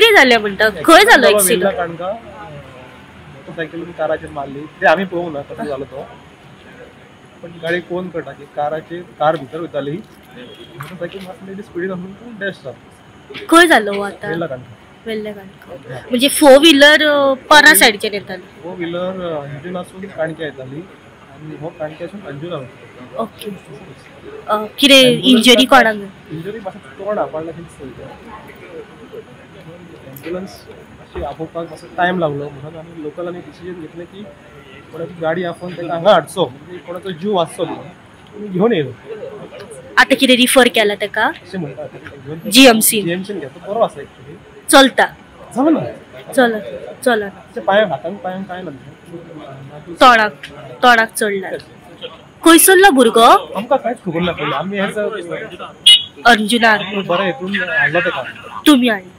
कितें जालें म्हणटा? खंय जालो एक्सिडंट? काणका मोटरसायकलीन काराचेर मारली ते आमी पळोवंक ना कसो जालो तो, पण गाडी कोण कळटा की काराचेर कार भितर वयताली, मोटरसायकल मातली स्पिडीन वचून तो डॅश जालो. खंय जालो हो आतां? वेल्ला काणका. वेल्ल्या काणका. म्हणजे फोर व्हिलर परा सायडच्यान येताली? फोर व्हिलर अंजुनासून काणक्या येताली आनी हो काणक्यासून अंजुना वयतालो. ओके. कितें इंजरी कोणाक? इंजरी मातशें तोंड आपडला दिसता. एम्ब्युलन्स मातशी आपोवपाक मातसो टायम लागलो म्हणून आमी लोकलांनी डिसिजन घेतलें की कोणाची गाडी आपोवन ताका हांगा हाडचो, म्हणजे कोणाचो जीव वाचचो म्हणून घेवन येयलो. आतां कितें रिफर केला ताका? अशें म्हणटा घेवन जीएमसी. जीएमसीन घेतलो, बरो आसा एक्चुअली. चलता? चलना. चल चलना. पांयांक हातांक पांयांक कांय ना, तोंडाक तोंडाक चडला. खंयसरलो भुरगो? आमकां कांयच खबर ना पयलीं. आमी हेच अंजुनार बरें हेतून हाडलो ताका. तुमी हाडलो?